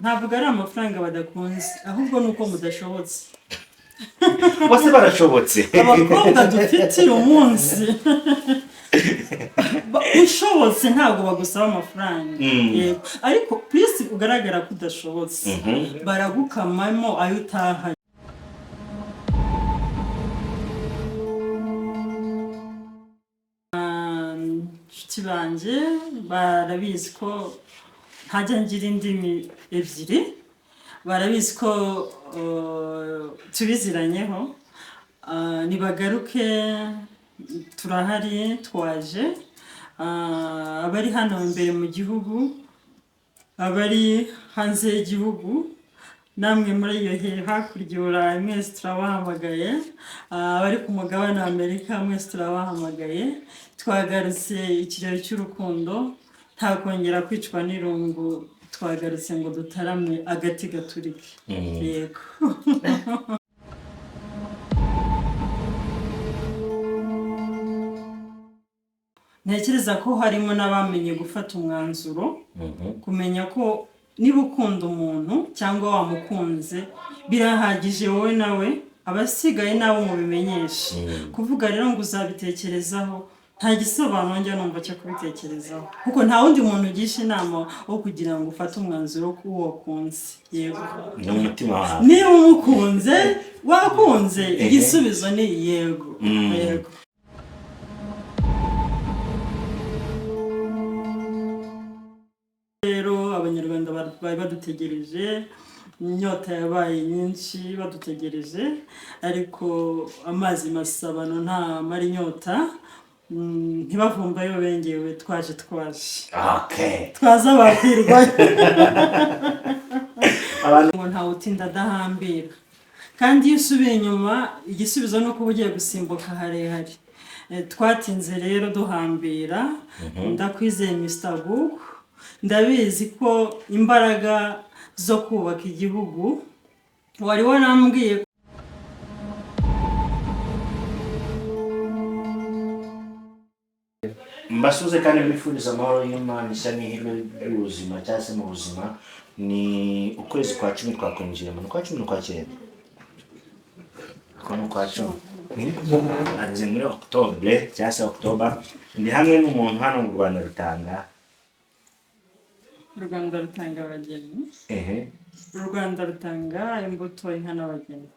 Ntabwo ari amafaranga badakunze, ahubwo ni uko mudashobotse. Bose barashobotse. Abakobwa dufite uyu munsi, ushobotse ntabwo bagusaba amafaranga. Yego, ariko plus ugaragara ko udashobotse, baragukamamo ayo utahanye. Inshuti banjye barabizi ko ntajya ngira indimi ebyiri, barabizi ko tubiziranyeho. Nibagaruke, turahari, twaje. Abari hano imbere mu gihugu, abari hanze y'igihugu, namwe muri iyo hakurya i Burayi, mwese turabahamagaye. Abari ku mugabane wa Amerika, mwese turabahamagaye. Twagarutse ikirori cy'urukundo, nta kongera kwicwa n'irungu. Twagarutse ngo dutarame agati gaturike. Yego. Ntekereza ko harimo n'abamenye gufata umwanzuro, kumenya ko niba ukunda umuntu cyangwa wamukunze, birahagije wowe nawe, abasigaye nabo mubimenyeshe. Kuvuga rero ngo uzabitekerezaho, nta gisobanuro njya numva cyo kubitekerezaho, kuko nta wundi muntu ugisha inama wo kugira ngo ufate umwanzuro w'uwo wakunze. Yego. Ni umutima wawe. Niba umukunze, wakunze, igisubizo ni yego. Yego. Rero Abanyarwanda bari badutegereje, inyota yabaye nyinshi badutegereje, ariko amazi masabano ntamara inyota. Ntibavumbayo bengewe, twaje, twaje. Twaza bakwirwa. Abantu ngo ntawe utinda adahambira, kandi iyo usubiye inyuma, igisubizo ni uko uba ugiye gusimbuka harehare. Twatinze rero duhambira. Ndakwizeye, Mr Book, ndabizi ko imbaraga zo kubaka igihugu wari warambwiye. Mbasuze kandi mbifuriza amahoro y'Imana, ishya n'ihirwe ry'ubuzima cyangwa se mu buzima. Ni ukwezi kwa 10 twakwinjiyemo, ni ukwa 10, ni ukwa 9, uko ni ukwa 10, ageze muri octobre cyangwa se October. Ndi hamwe n'umuntu hano mu Rwanda rutanga U Rwanda rutanga abageni. U Rwanda rutanga imbuto, inka n'abageni.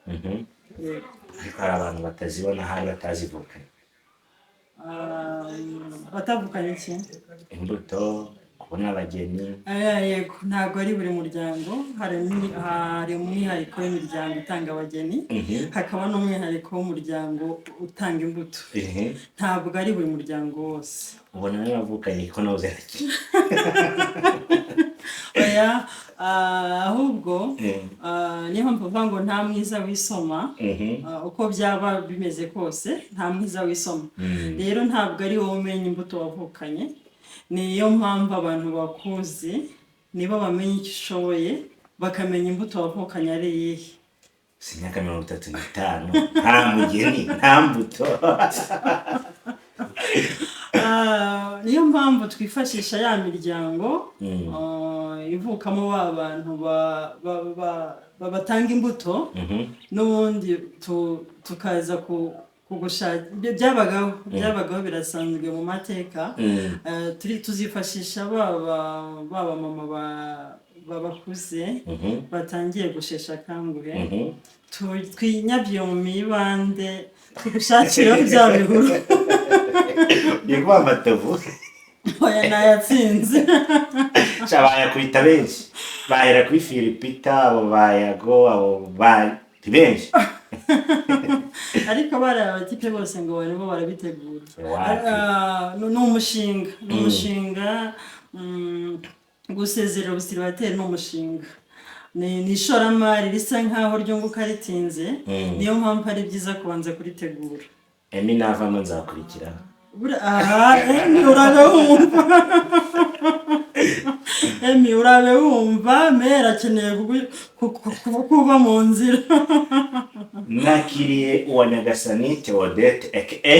Yego. Ariko hari abantu batazibona, ahari batazivukanye. Batavukanye iki? Imbuto, kubona abageni. Aya, yego, ntabwo ari buri muryango. Hari umwihariko w'imiryango itanga abageni, hakaba n'umwihariko w'umuryango utanga imbuto. Ntabwo ari buri muryango wose. Ubona naravukanye ko nawe uzarakira. Oya, ahubwo niyo mpamvu uvuga ngo nta mwiza wisoma. Uko byaba bimeze kose, nta mwiza wisoma. Rero ntabwo ari wowe umenya imbuto wavukanye, niyo mpamvu abantu bakuzi nibo bamenya icyo ushoboye, bakamenya imbuto wavukanye ari iyihe. Si imyaka 35 nta mugeni, nta mbuto. Niyo mpamvu twifashisha ya miryango ivukamo ba bantu batanga imbuto, n'ubundi tukaza kugushaka. Ibyo byabagaho, birasanzwe mu mateka. Turi tuzifashisha baba mama babakuze batangiye gushesha akanguhe, twinyabye mu mibande, tugushakire bya bihuru. Ugiye kuba amatovu. Oya, nayatsinze. Sha, bayakubita benshi, bahera kuri Philipita, abo bayago, abo ba ni benshi. Ariko bariya abatipe bose ngo barimo barabitegura. Wapi. Ni umushinga, ni umushinga. Gusezerera ubusiribateri ni umushinga, ni ishoramari risa nkaho ryunguka ritinze. Niyo mpamvu ari byiza kubanza kuritegura. Emi navamo nzakurikira. Aha, Emi urabe wumva, Emi urabe wumva, mera akeneye kuba mu nzira. Nakiriye uwa Nyagasani Theodette aka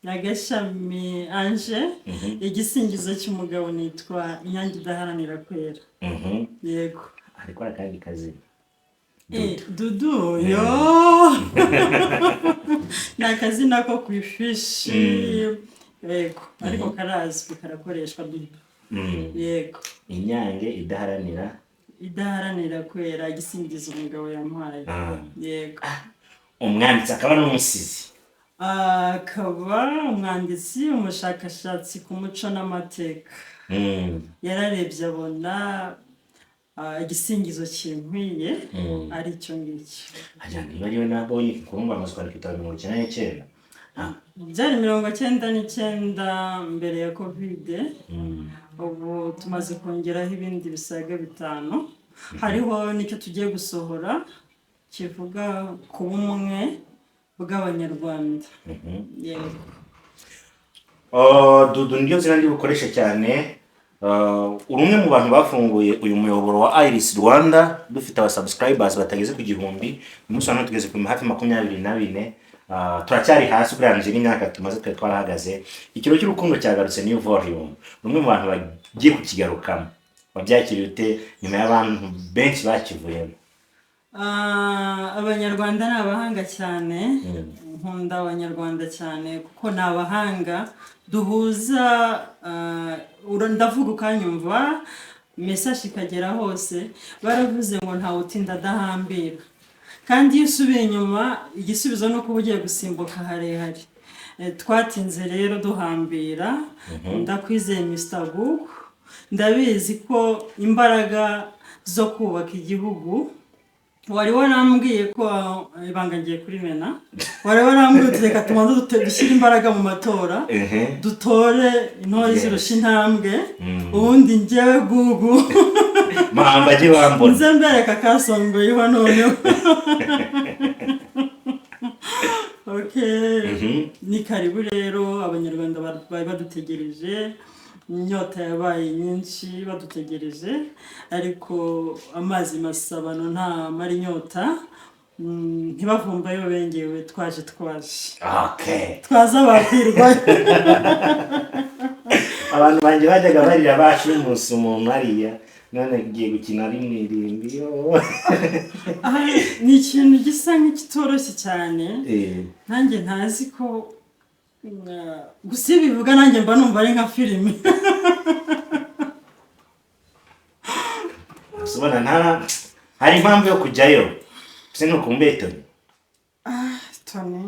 Nagashami Anje, igisingizo cy'umugabo nitwa Inyange idaharanira kwera. Yego. Ariko hari akandi kazina. Dudu yo ni akazina ko ku ifishi, yego, ariko karazwi, karakoreshwa, Dudu. Yego. Inyange idaharanira Idaharanira kwera, igisingizo umugabo yamuhaye. Yego. Umwanditsi akaba n'umusizi. Akaba umwanditsi, umushakashatsi ku muco n'amateka. Yararebye abona igisingizo kinkwiye ari icyo ngicyo. Hajya niba ariwe nabonye kurumva amaze kwandika ibitabo 99. Byari 99 mbere ya COVID. Ubu tumaze kongeraho ibindi bisaga 5, hariho n'icyo tugiye gusohora kivuga ku bumwe bw'Abanyarwanda. Yego. Oh, Dudu niryo zina ndi bukoreshe cyane. Uri umwe mu bantu bafunguye uyu muyoboro wa Iris Rwanda, dufite aba subscribers batageze ku 1000. Uyu munsi wa none tugeze ku hafi 24. Turacyari hasi ugereranyije n'imyaka tumaze twari twarahagaze. Ikiro cy'urukundo cyagarutse, new volume. Uri umwe mu bantu bagiye kukigarukamo. Wabyakiriye ute nyuma y'abantu benshi bakivuyemo? Abanyarwanda ni abahanga cyane. Nkunda Abanyarwanda cyane kuko ni abahanga duhuza. Ndavuga ukanyumva, message ikagera hose. Baravuze ngo ntawe utinda adahambira, kandi iyo usubiye inyuma igisubizo ni uko uba ugiye gusimbuka harehare. Twatinze rero duhambira. Ndakwizeye, Mr Google, ndabizi ko imbaraga zo kubaka igihugu wari warambwiye ko ibanga ngiye kurimena. Wari warambwiye uti reka tubanze dushyire imbaraga mu matora, dutore intore zirusha intambwe, ubundi njyewe Gugu Mahamba ajye bambona. nze mbereka kasongoyeho noneho. Okay. Ni karibu rero, Abanyarwanda bari badutegereje, inyota yabaye nyinshi badutegereje, ariko amazi masabano ntamara inyota. Ntibavumbayo bengewe, twaje twaje. Twaza babwirwa. Abantu banjye bajyaga barira bashimusa umuntu hariya, none ngiye gukina ari mu irimbi yo. Aha, ni ikintu gisa nk'ikitoroshye cyane. Nanjye ntazi ko gusa iyo bivuga nanjye mba numva ari nka filime. Gusa ubona nta hari impamvu yo kujyayo se ntukumbuye Tony? Tony,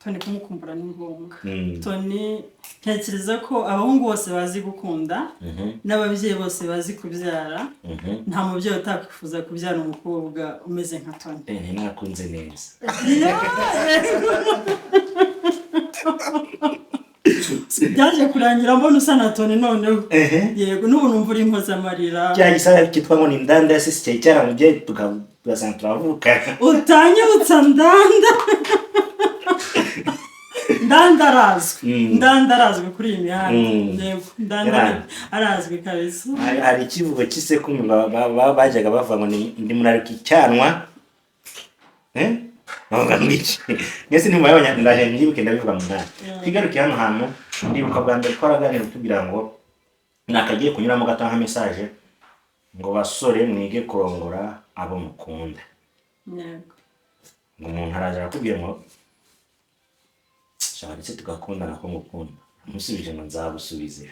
Tony kumukumbura ni ngombwa. Tony, ntekereza ko abahungu bose bazi gukunda n'ababyeyi bose bazi kubyara. Nta mubyeyi utakwifuza kubyara umukobwa umeze nka Tony. Narakunze neza. Byaje kurangira mbona usa na Tony noneho. Yego, n'ubu numva uri impozamarira. Cya gisaya cyitwa ngo ni ndanda ya sisi cyari cyaramubyeyi tugasanga turavuka. Utanyibutsa Ndanda. Ndanda arazwi. Ndanda arazwi kuri iyi mihanda. Yego, Ndanda arazwi kabisa. Hari ikivugo cy'isekume bajyaga bavuga ngo ndi murarika icyanwa. Bavuga ngo iki? Mwese ntimubaye Abanyarwanda, ndaje mwibuke ndabivuga mu mwanya. Twigarukiye hano hantu, ndibuka bwa mbere twaraganira tubwira ngo nakagiye kunyuramo gato nka message ngo basore mwige kurongora abo mukunda. Ngo umuntu araza arakubwira ngo shaka ndetse tugakundana ko ngukunda. Amusubije ngo nzagusubize.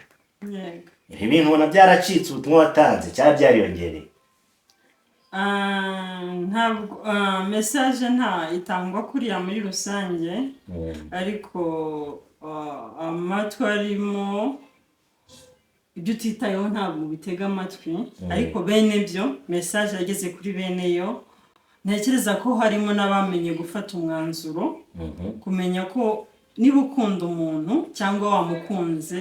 Ibi bintu ubona byaracitse, ubutumwa watanze cyangwa byariyongereye? Ntabwo message nta itangwa kuriya muri rusange, ariko amatwi arimo ibyo utitayeho ntabwo ubitega amatwi. Ariko bene byo message yageze kuri bene yo. Ntekereza ko harimo n'abamenye gufata umwanzuro, kumenya ko niba ukunda umuntu cyangwa wamukunze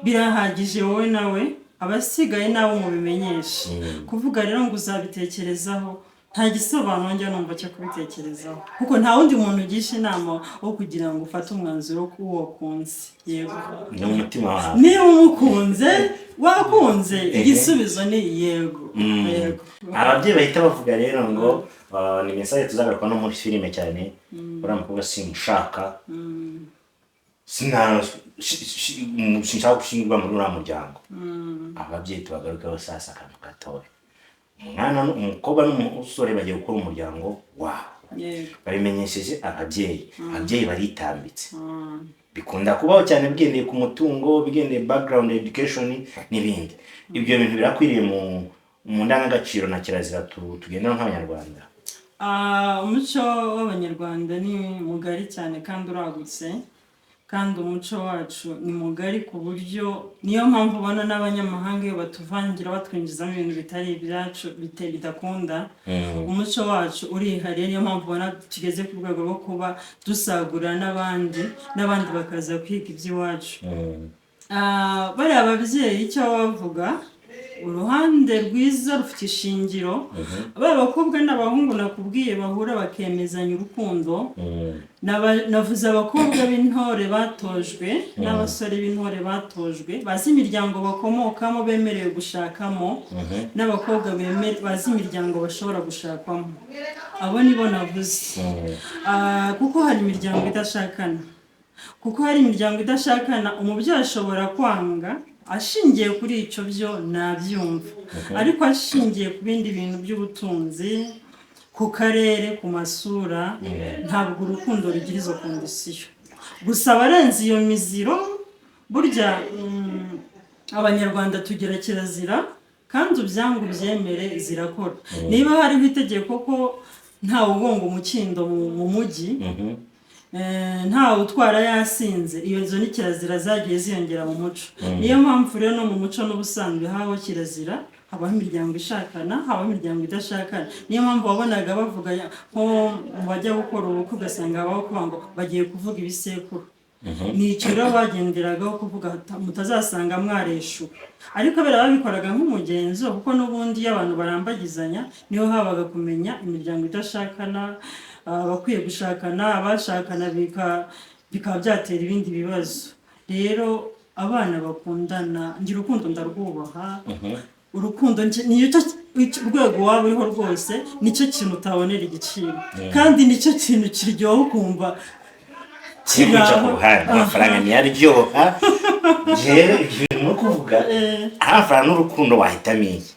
birahagije, wowe nawe abasigaye nabo mubimenyeshe. Kuvuga rero ngo uzabitekerezaho, nta gisobanuro njya numva cyo kubitekerezaho, kuko nta wundi muntu ugisha inama wo kugira ngo ufate umwanzuro w'uwo wakunze. Yego. Ni umutima wawe. Niba umukunze, wakunze, igisubizo ni yego. Yego. Ababyeyi bahita bavuga rero ngo ni message tuzagaruka no muri filime cyane. Uriya mukobwa simushaka, sinshaka gushyingirwa muri uriya muryango. Ababyeyi tubagarukeho sasa akantu gatoya. Umwana, umukobwa n'umusore bagiye gukora umuryango wabo. Babimenyesheje ababyeyi, ababyeyi baritambitse. Bikunda kubaho cyane bigendeye ku mutungo, bigendeye background, education n'ibindi. Ibyo bintu birakwiriye mu ndangagaciro na kirazira tugendera nk'Abanyarwanda? Umuco w'Abanyarwanda ni mugari cyane kandi uragutse, kandi umuco wacu ni mugari ku buryo niyo mpamvu ubona n'abanyamahanga iyo batuvangira batwinjizamo ibintu bitari ibyacu bidakunda. Umuco wacu urihariye, niyo mpamvu ubona tugeze ku rwego rwo kuba dusagurira n'abandi, n'abandi bakaza kwiga iby'iwacu. Bariya babyeyi icyo baba bavuga, uruhande rwiza rufite ishingiro. Ba bakobwa n'abahungu nakubwiye bahura bakemezanya urukundo. Navuze abakobwa b'intore batojwe n'abasore b'intore batojwe, bazi imiryango bakomokamo bemerewe gushakamo, n'abakobwa bazi imiryango bashobora gushakwamo. Abo nibo navuze. Kuko hari imiryango idashakana, kuko hari imiryango idashakana, umubyeyi ashobora kwanga ashingiye kuri icyo, byo nabyumva, ariko ashingiye ku bindi bintu by'ubutunzi, ku karere, ku masura, ntabwo urukundo rugira izo condition. Gusa abarenze iyo miziro, burya Abanyarwanda tugira kirazira, kandi ubyanga ubyemere zirakora. Niba hariho itegeko ko ntawe ugonga umukindo mu mujyi, ntawe utwara yasinze, iyo nzo ni kirazira zagiye ziyongera mu muco. Niyo mpamvu rero no mu muco n'ubusanzwe habaho kirazira, habaho imiryango ishakana, habaho imiryango idashakana. Niyo mpamvu wabonaga bavuga nko mu bajya gukora ubukwe, ugasanga habaho kuvuga ngo bagiye kuvuga ibisekuru. Ni icyo rero bagenderagaho kuvuga mutazasanga mwareshuwe, ariko bera babikoraga nk'umugenzo, kuko n'ubundi iyo abantu barambagizanya niho habaga kumenya imiryango idashakana, abakwiye gushakana, abashakana, bikaba byatera ibindi bibazo. Rero abana bakundana, ngira urukundo ndarwubaha. Urukundo niyo urwego waba uriho rwose, nicyo kintu utabonera igiciro, kandi nicyo kintu kiryoha ukumva Kiri guca ku kiraho. ruhande, amafaranga ntiyaryoha. Njyewe ibyo bintu no kuvuga amafaranga n'urukundo, wahitamo iki?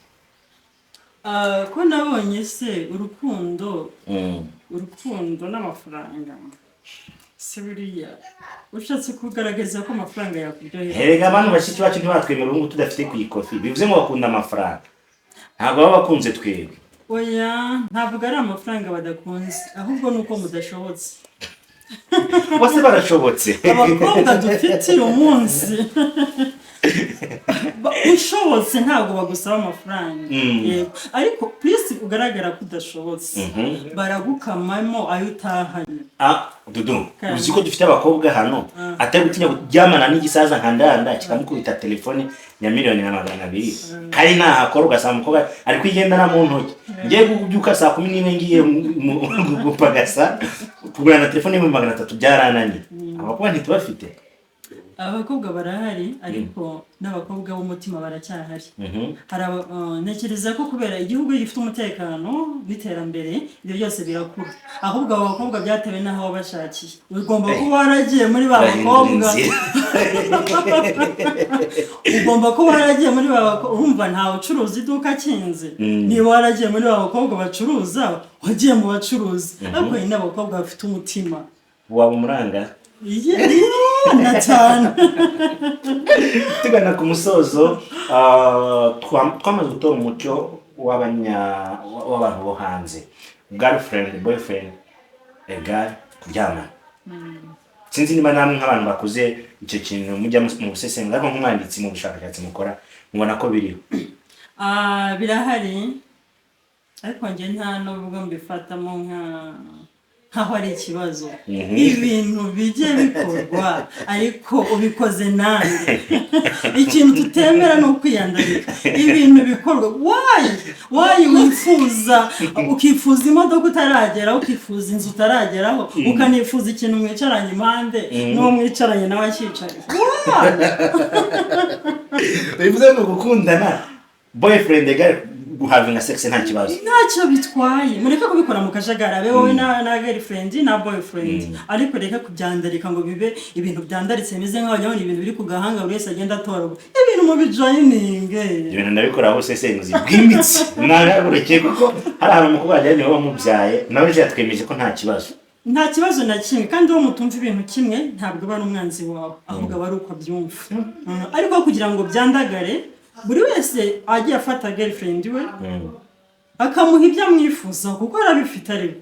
Ko nabonye se urukundo, urukundo n'amafaranga se, buriya ushatse kugaragaza ko amafaranga yakuryohera? Erega abantu bashiki bacu ntibatwemera ubu ngubu tudafite ku ikofi, bivuze ngo bakunda amafaranga, ntabwo baba bakunze twebwe. Oya, ntabwo ari amafaranga badakunze, ahubwo ni uko mudashobotse. Bose barashobotse. Abakobwa dufite uyu munsi ushobotse ntabwo bagusaba amafaranga. Yego, ariko plus ugaragara ko udashobotse, baragukamamo ayo utahanye. Ah, Dudu, Kandi. uzi ko dufite abakobwa hano atari gutinya kuryamana n'igisaza nka Ndanda kikamukubita telefone ya 1,200,000, kandi nahakora ugasanga umukobwa ari kwigendana mu ntoki. Ngiye kubyuka saa 11 ngiye gupagasa kugura na telefone 300,000, byarananiye. Abakobwa ntitubafite. Abakobwa barahari, ariko n'abakobwa b'umutima baracyahari. Hari ntekereza ko kubera igihugu gifite umutekano n'iterambere, ibyo byose birakura. Ahubwo abo bakobwa byatewe n'aho wabashakiye, ugomba kuba waragiye muri ba Turahindura bakobwa inzira. Ugomba kuba waragiye muri ba bakobwa, urumva ntawe ucuruza iduka akinze. Niba waragiye muri ba bakobwa bacuruza, wagiye mu bacuruzi, ariko hari n'abakobwa bafite umutima. Waba umuranga. Yeah, na cyane. Tugana ku musozo, twamaze gutora umuco w'abantu bo hanze: girlfriend, boyfriend, egal kuryamana. Sinzi niba namwe nk'abantu bakuze icyo kintu mujya mu gusesengura, ariko nk'umwanditsi mu bushakashatsi mukora mubona ko biriho? Birahari, ariko njye nta nubwo mbifatamo nkaho ari ikibazo. Ibintu bijye bikorwa, ariko ubikoze nande? Ikintu tutemera ni ukwiyandarika. Ibintu bikorwa, why why wifuza, ukifuza imodoka utarageraho, ukifuza inzu utarageraho, ukanifuza ikintu mwicaranye impande n'uwo mwicaranye nawe acyicaye? Why? Bivuze ngo gukundana, boyfriend egal guhavinga sex, nta kibazo? Ntacyo bitwaye, mureke kubikora mu kajagari, abe wowe na girlfriend na boyfriend, ariko reka kubyandarika ngo bibe ibintu byandaritse bimeze nk'aho wagira ngo ni ibintu biri ku gahanga buri wese agenda atoragura. Ibintu Ibintu mubijoyininge. Ibyo bintu ndabikora ubusesenguzi bwimbitse, naraburekeye, kuko hari ahantu umukobwa wajyanye niwe wamubyaye, nawe ejo yatwemeje ko nta kibazo. Nta kibazo na kimwe. Kandi uwo mutumva ibintu kimwe ntabwo aba ari umwanzi wawe, ahubwo aba ari uko abyumva. Ariko kugira ngo byandagare, buri wese agiye afata girlfriend we, akamuha ibyo amwifuza, kuko arabifite, ariko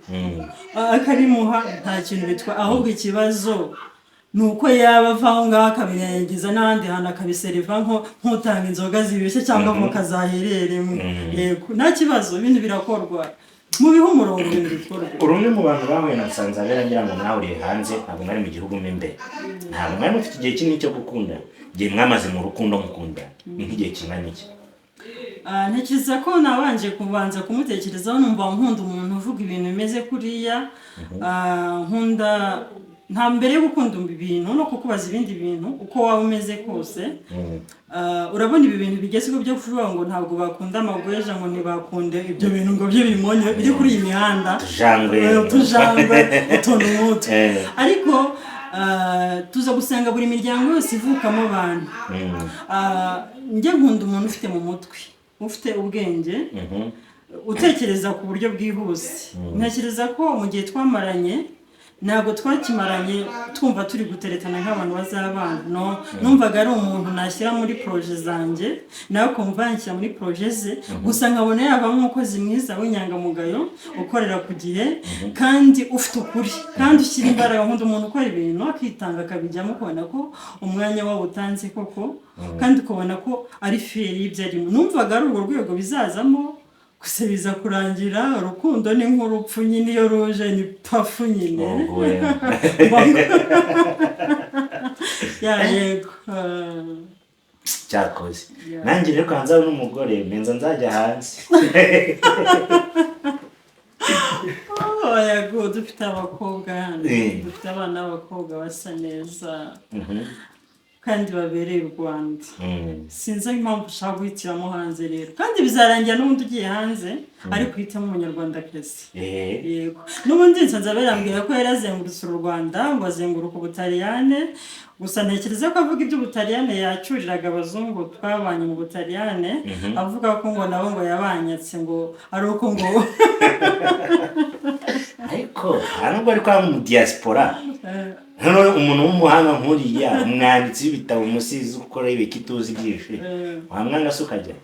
akabimuha, nta kintu bitwa. Ahubwo ikibazo ni uko yaba ava aho ngaho akabirengiza n'ahandi hantu, akabiseriva nk'utanga inzoga zibishye cyangwa avoka zahereremo. Yego, nta kibazo, ibintu birakorwa, mubihe umurongo, ibintu bikorwa. Uri umwe mu bantu bahuye na Nsanzabera, ngira ngo mwahuriye hanze, ntabwo mwari mu gihugu mo imbere, ntabwo mwari mufite igihe kinini cyo gukunda. Igihe mwamaze mu rukundo mukunda ni nk'igihe kingana iki? Ntekereza ko nabanje kubanza kumutekerezaho, numva nkunda umuntu uvuga ibintu bimeze kuriya. Nkunda nta mbere yo gukunda ibintu no kukubaza ibindi bintu uko waba umeze kose. Urabona ibi bintu bigezweho byo kuvuga ngo ntabwo bakunda amagweja, ngo ntibakunde ibyo bintu, ngo by'ibimonyo biri kuri iyi mihanda. Utujangwe. Utujangwe, utuntu nk'utwo. Ariko tuza gusanga buri miryango yose ivukamo abantu. Njye nkunda umuntu ufite mu mutwe, ufite ubwenge, utekereza ku buryo bwihuse. Ntekereza ko mu gihe twamaranye, ntabwo twakimaranye twumva turi guteretana nk'abantu bazabana. No, numvaga ari umuntu nashyira muri projet zanjye, nawe akumva yanshyira muri projet ze, gusa nkabona yavamo umukozi mwiza w'inyangamugayo, ukorera ku gihe kandi ufite ukuri kandi ushyira imbaraga. Nkunda umuntu ukora ibintu akitanga, akabijyamo, ukabona ko umwanya wabo utanze koko, kandi ukabona ko ari fier y'ibyo arimo. Numvaga ari urwo rwego bizazamo, gusa biza kurangira urukundo ni nk'urupfu nyine, iyo ruje ni pafu nyine. Wowe. Ya, yego. Cyakoze. Yeah. Nanjye rero kanza n'umugore menza nzajya hanze. Oh, yego, dufite abakobwa hano. Dufite abana b'abakobwa basa neza kandi babereye u Rwanda. Sinzi impamvu ushaka guhitiramo hanze rero, kandi bizarangira n'ubundi ugiye hanze ariko uhitamo umunyarwandakazi. Yego, n'ubundi Nsanzabera ambwira ko yari azengurutse u Rwanda, ngo azenguruka Ubutaliyane. Gusa ntekereza ko avuga iby'Ubutaliyane yacyuriraga abazungu twabanye mu Butaliyane, avuga ko ngo nabo ngo yabanyatse, ngo ari uko ngo Ariko nta nubwo ari kwa mu diaspora. Noneho umuntu w'umuhanga nk'uriya, umwanditsi w'ibitabo, umusizi, ukora ibiki, tuzi byinshi, wamwanga se ukajya?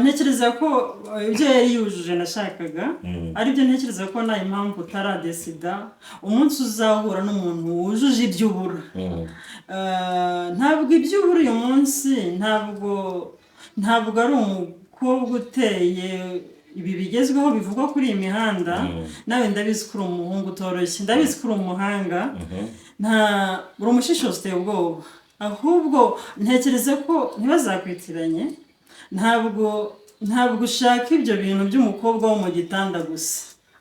Ntekereza ko ibyo yari yujuje nashakaga, aribyo ntekereza ko nta impamvu utaradesida. Umunsi uzahura n'umuntu wujuje ibyo ubura, ntabwo ibyo ubura uyu munsi, ntabwo ari umukobwa uteye ibi bigezweho bivugwa kuri iyi mihanda. Nawe ndabizi ko uri umuhungu utoroshye, ndabizi ko uri umuhanga, nta uri umushishozi uteye ubwoba. Ahubwo ntekereza ko ntibazakwitiranye, ntabwo ushaka ibyo bintu by'umukobwa wo mu gitanda gusa,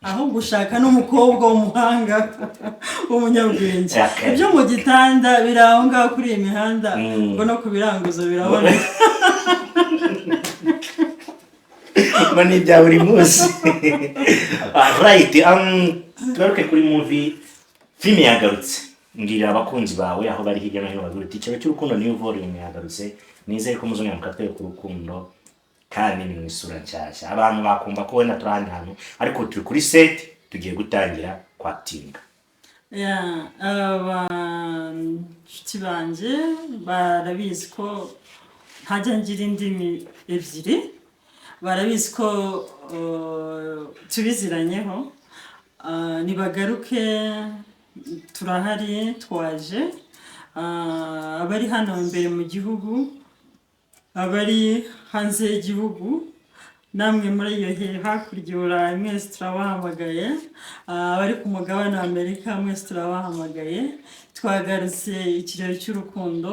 ahubwo ushaka n'umukobwa w'umuhanga w'umunyabwenge. Ibyo mu gitanda biri aho ngaho kuri iyi mihanda, ngo no ku biranguzo biraboneka. Ngo ni ibya buri munsi. Right, tugaruke kuri movie. Filime yagarutse. Mbwira abakunzi bawe aho bari hirya no hino, bagira uti Ikiraro cy'Urukundo new volume yagarutse, nizere ko muzongera mukatwereka urukundo kandi ni mu isura nshyashya. Abantu bakumva ko wenda turi ahandi hantu, ariko turi kuri set, tugiye gutangira kwakitinga. Ya, abanshuti banjye barabizi ko ntajya ngira indimi ebyiri, barabizi ko tubiziranyeho. Nibagaruke, turahari, twaje. Abari hano imbere mu gihugu, abari hanze y'igihugu, namwe muri iyo hakurya i Burayi, mwese turabahamagaye. Abari ku mugabane wa Amerika, mwese turabahamagaye. Twagarutse Ikiraro cy'Urukundo,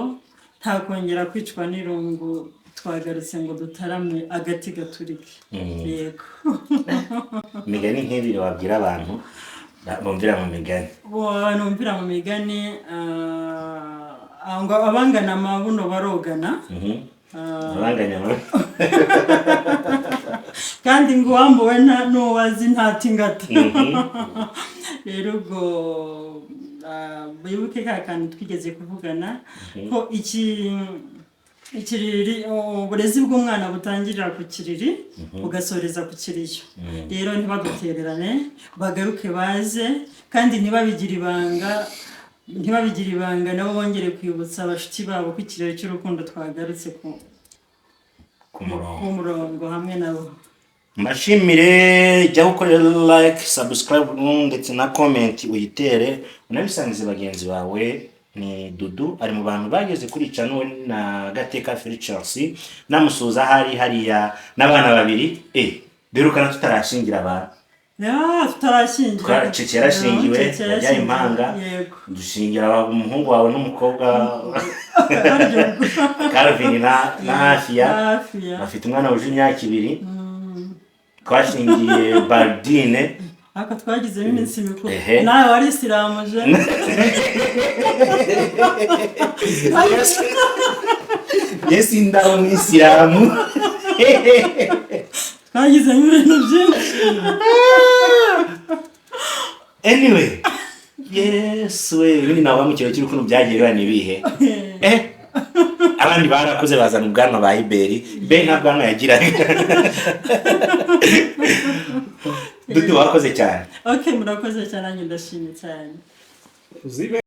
nta kongera kwicwa n'irungu. Twagarutse ngo dutarame agati gaturike. Yego. Imigani nk'ibiri wabwira abantu bumvira mu migani. Bo abantu bumvira mu migani, ngo abangana amabuno barogana. Abanganya amabuno. Kandi ngo uwambuwe n'uwazi ntata ingata. Rero ubwo wibuke ka kantu twigeze kuvugana ko iki Ikiriri, uburezi bw'umwana butangirira ku kiriri bugasoreza ku kiriyo. Rero ntibadutererane, bagaruke baze, kandi ntibabigire ibanga, ntibabigire ibanga. Nabo bongere kwibutsa abashuti babo ko ikiriyo cy'urukundo twagarutse ku ku murongo, ku murongo hamwe nabo. Mbashimire. Jya ukorera like, subscribe ndetse na comment, uyitere, unabisangize bagenzi bawe. Ni Dudu, ari mu bantu bageze kuri channel, we na Gateka Felix. Namusuhuza ahari hariya n'abana babiri. Birukana tutarashingira abantu. Ya, tutarashyingira. Cece yarashingiwe, Cece yabyaye yarashingiwe, impanga. Yego. Dushingira umuhungu wawe n'umukobwa Calvin na Hafiya. Hafiya. Bafite umwana wuje imyaka 2. Twashingiye Baldine. Ariko twagizemo iminsi mikuru. Ehe. Nawe warisiramuje. Yesu, ndaba umwisilamu. Twagizemo ibintu byinshi. Anyway, Yesu we, ibindi nawe mu kiraro cy'urukundo byagiye biba ni ibihe? Abandi barakuze, bazana ubwanwa ba Iberi. Iberi nta bwanwa yagiraga. Dudu, wakoze cyane. Ok, murakoze cyane, nanjye ndashimye cyane. Uzibe.